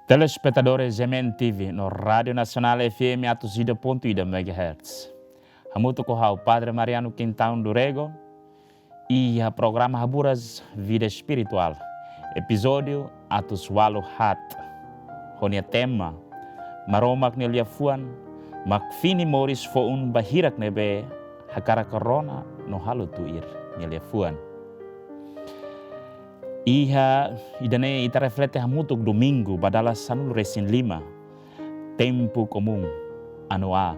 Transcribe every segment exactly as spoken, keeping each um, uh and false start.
Telespetadores M N T V no Rádiu Nasionál F M atus ida pontu ida megahertz. Hamutuk ho ha'u Padre Mariano Quintão do Rego, iha programa Haburas Vida Espirituál, epizódiu atus ualu haat. Ho nia tema, Maromak nia liafuan mak fini moris foun ba hirak ne'ebé hakarak rona no halo tuir nia liafuan. Iha ida-ne'e ita reflete hamutuk domingu ba dala sanulu-resin-lima, tempu komún, anu A.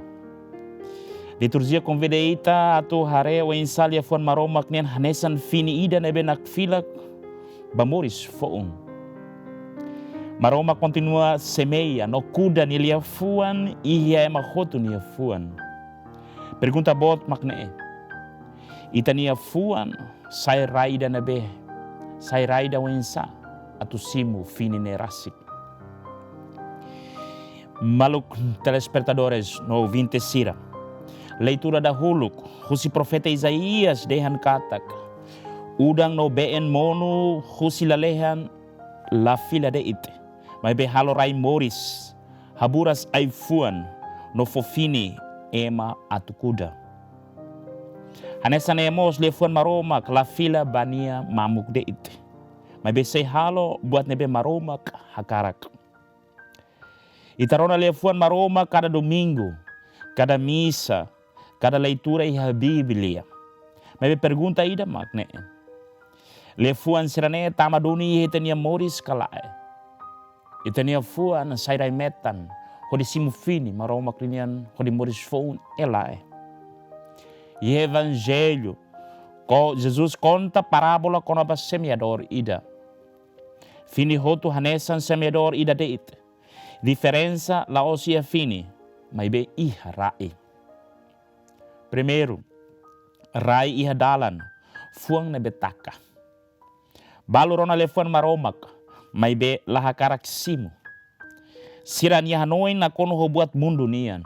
Liturjia konvida ita atu haree oinsá liafuan Maromak nian hanesan fini ida ne'ebé nakfilak ba moris foun. Maromak kontinua semeia no kuda nia liafuan iha ema hotu nia fuan. Pergunta boot mak ne'e: ita-nia fuan sai rai ida ne'ebé, sai rai ida oinsá atu simu fini ne'e rasik? Maluk telespetadores no ouvinte sira, leitura dahuluk husi profeta Isaías dehan katak: Udan no been monu husi lalehan la fila de'it, maibé halo rai moris, haburas ai-fuan no fó fini ema atu kuda. Hanesan ne'e mós liafuan Maromak la fila ba nia mamuk de'it, maibé sei halo buat ne'ebé Maromak hakarak. Ita rona liafuan Maromak kada domingu, kada misa, kada leitura iha Bíblia. Maibé pergunta ida mak ne'e: liafuan sira-ne'e tama duni iha ita-nia moris ka lae? Ita-nia fuan sai rai metan hodi simu fini Maromak ninian hodi moris foun ka lae? Iha Evanjellu, ko-, Jesus konta parábola kona-ba semeadór ida. Fini hotu hanesan semeadór ida de'it. Diferensa la'ós iha fini, maibé iha rai. Primeiru, rai iha dalan, fuan ne'ebé taka. Balu rona liafuan Maromak, maibé la hakarak simu. Sira-nia hanoin nakonu ho buat mundu nian.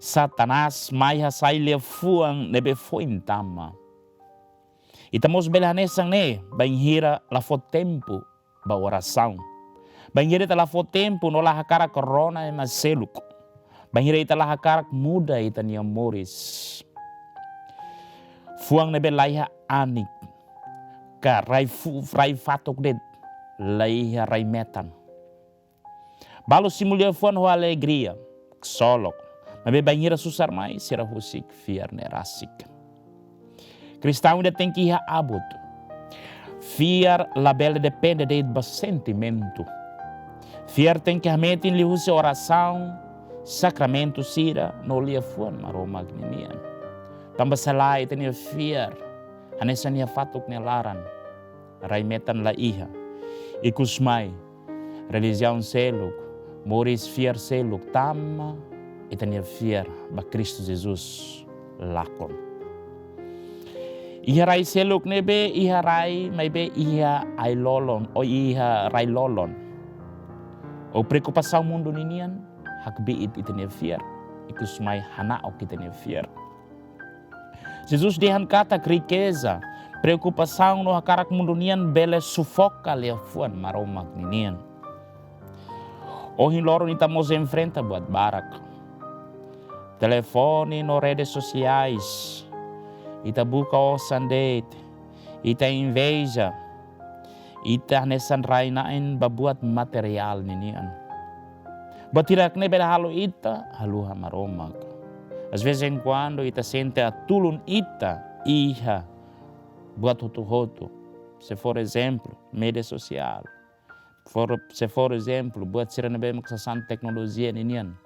Satanás mai hasai liafuan ne'ebé foin tama. Ita mós bele hanesan ne'e, bainhira la fó tempu ba orasaun. Bainhira ita la fó tempu no la hakarak rona ema seluk. Bainhira ita la hakarak muda ita-nia moris. Fuan ne'ebé laiha anik, ka rai fu-, rai fatuk de'it, laiha rai metan. Balu simu liafuan ho alegria, ksolok. Maibé bainhira susar mai, sira husik fiar ne'e rasik. Kristaun ida tenke iha abut. Fiar labele depende de'it ba sentimentu. Fiar tenke hametin liuhusi orasaun, sakramentu sira no liafuan Maromak ninian. Tanba se lae ita-nia fiar hanesan iha fatuk nia laran, rai metan la iha. Ikus mai, relijiaun seluk, moris fiar seluk tama ita-nia fiar ba Kristu Jesus lakon. Iha rai seluk ne'ebé iha rai, maibé iha ai-lolon, ou iha rai lolon. Ou preokupasaun mundu ninian hakbiit ita-nia fiar, ikus mai hana'ok ita-nia fiar. Jesus dehan katak riqueza, preokupasaun no hakarak mundu nian bele sufoka liafuan Maromak ninian. Ohin loron ita mós enfrenta buat barak. Telefone no redes sosiais. Ita buka osan de'it. Ita inveja. Ita hanesan rai-na'in ba buat materiál ninian. Buat hirak ne'e bele halo ita haluha Maromak. Às vez em quando ita sente atu tulun ita iha buat hotu-hotu. Se for ezemplu, média sosiál. For, se for ezemplu, buat sira ne'ebé mak sasán teknolojia ninian.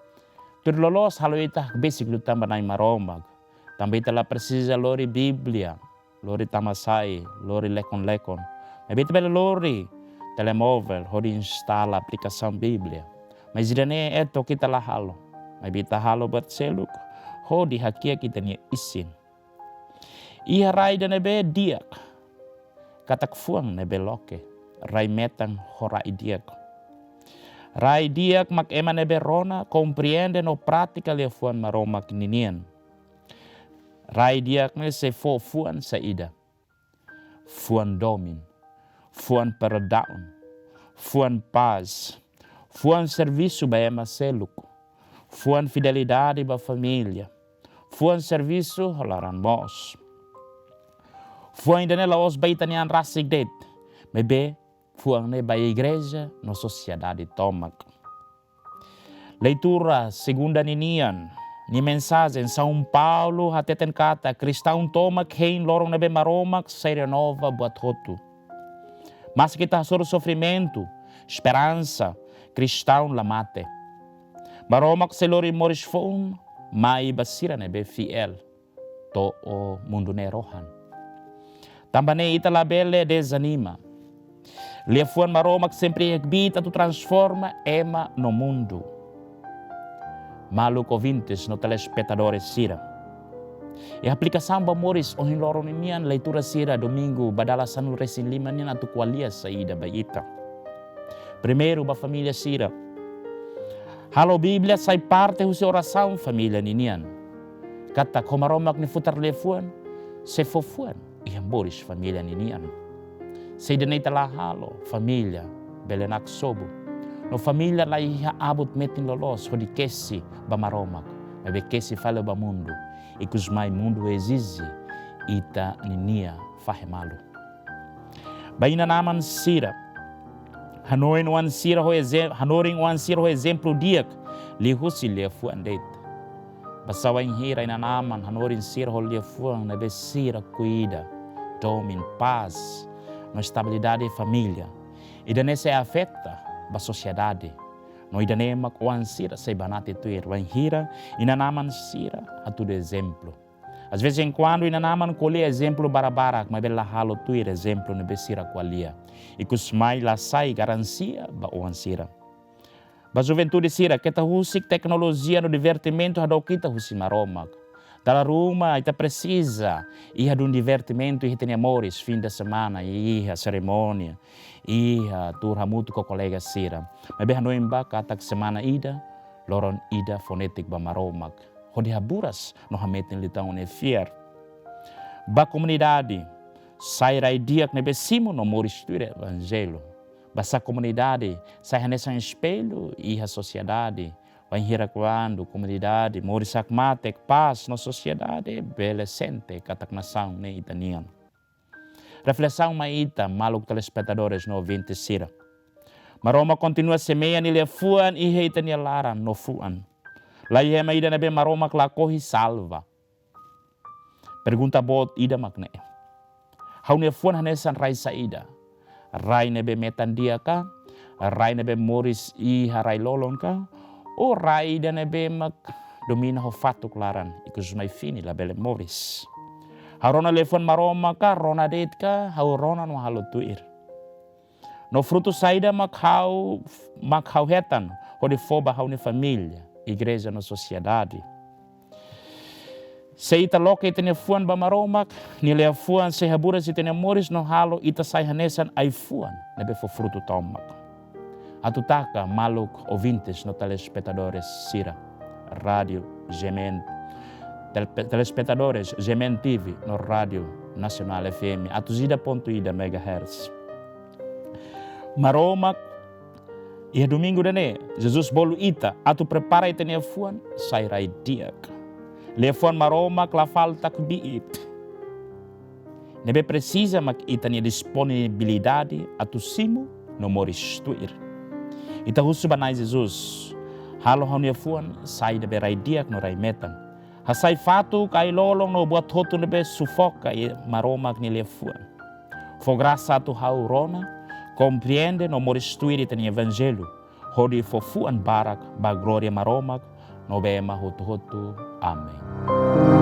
Tuir loloos halo ita besik liután ba Na'i Maromak. Tanba ita la presiza lori Bíblia, lori tama-sai, lori lekon-lekon. Maibé ita bele lori telemóvel hodi instala aplikasaun Bíblia. Mas ida-ne'e etok ita la halo. Maibé ita halo buat seluk hodi hakiak ita-nia isin. Iha rai ida ne'ebé di'ak, katak fuan ne'ebé loke, rai metan ho rai di'ak. Rai di'ak mak ema ne'ebé rona, komprende no pratika liafuan Maromak ninian. Rai di'ak ne'e sei fó fuan saida? Fuan domin, fuan perdaun, fuan pás, Fuan servisu ba ema seluk. Fuan fidelidade ba família. Fuan servisu ho laran moos. Fuan ida-ne'e la'ós ba ita-nia an rasik de'it. Maibé fuan ne'e ba igreja no sosiedade tomak. Leitura segunda ninian nia mensajen, São Paulo hateten katak kristaun tomak hein loron ne'ebé Maromak sei renova buat hotu. Maske ita hasoru sofrimentu, esperansa, kristaun la mate. Maromak sei lori moris foun mai ba sira ne'ebé fiél to'o mundu ne'e rohan. Tanba ne'e ita labele dezanima. Liafuan Maromak sempre iha kbiit atu transforma ema no mundu. Maluk ouvintes no telespetadores sira, iha aplikasaun ba moris ohin loron ninian, leitura sira domingu ba dala sanulu-resin-lima nian atu ko'alia saida ba ita. Primeiru, ba família sira. Halo Bíblia sai parte husi orasaun família ninian. Katak ho Maromak nia futar liafuan, sei fó fuan iha moris família ninian. Se ida-ne'e ita la halo, família bele naksobu. No família la iha abut metin loloos hodi kesi ba Maromak, maibé kesi fali ba mundu. Ikusmai mundu ezije ita-ninia fahe malu. Ba inan-aman sira, hanorin oan sira ho eze-, hanorin oan sira ho ezemplu di'ak liuhusi liafuan de'it. Basá wainhira inan-aman hanorin sira ho liafuan ne'ebé sira kuida, domin, pás no estabilidade família, ida-ne'e sei afeta ba sosiedade. No ida-ne'e mak oan sira sei banati tuir wainhira inan-aman sira hatudu ezemplu. Às vez em quando inan-aman ko'alia ezemplu barak-barak, maibé la halo tuir ezemplu ne'ebé sira ko'alia. Ikusmai la sai garantia ba oan sira. Ba juventude sira, keta husik teknolojia no divertimentu hadook ita husi Maromak. Dala ruma ita presiza iha dun divertimentu iha ita-nia moris, fim de semana, iha serimónia, iha tuur hamutuk ho kolega sira. Maibé hanoin bá katak semana ida, loron ida fó netik ba Maromak hodi haburas no hametin liután nia fiar. Ba komunidade, sai rai di'ak ne'ebé simu no moris tuir evanjellu. Basá komunidade sai hanesan espellu iha sosiedade. Wainhira kuandu komunidade moris hakmatek, pás no sosiedade, bele sente katak nasaun ne'e ita-nian. Reflesaun mai ita, maluk telespetadores no ouvintes sira. Maromak kontinua semeia nia liafuan iha ita-nia laran no fuan. La iha ema ida ne'ebé Maromak lakohi salva. Pergunta boot ida mak ne'e. Ha'u-nia fuan hanesan rai saida? Rai ne'ebé metan di'ak ka? Rai ne'ebé moris iha rai-lolon ka? Ou rai ida ne'ebé mak domina ho fatuk laran, ikusmai fini labele moris? Ha'u rona liafuan Maromak ka, rona de'it ka, ha'u rona no halo tuir? No frutu saida mak ha'u, mak ha'u hetan hodi fó ba ha'u-nia família, igreja no sosiedade? Se ita loke ita-nia fuan ba Maromak, nia liafuan sei haburas ita-nia moris no halo ita sai hanesan ai-fuan ne'ebé fó frutu tomak. Atu taka, maluk ouvintes no telespetadores sira, Rádio G M N, tel-, telespetadores G M N T V no Rádio Nacional F M, atus ida pontu ida megahertz. Maromak, iha domingu ida-ne'e, Jesus bolu ita atu prepara ita-nia fuan sai rai di'ak. Liafuan Maromak la falta kbiit. Ne'ebé presiza mak ita-nia disponibilidade atu simu no moris tuir. Ita husu ba Na'i Jesus, halo ha'u-nia fuan sai ne'ebé rai di'ak no rai metan. Hasai fatuk, ai-lolon no buat hotu ne'ebé sufoka iha Maromak nia liafuan. Fó grasa atu ha'u rona, komprende no moris tuir ita-nia evanjellu, hodi fó fuan barak ba glória Maromak no ba ema hotu-hotu. Amen.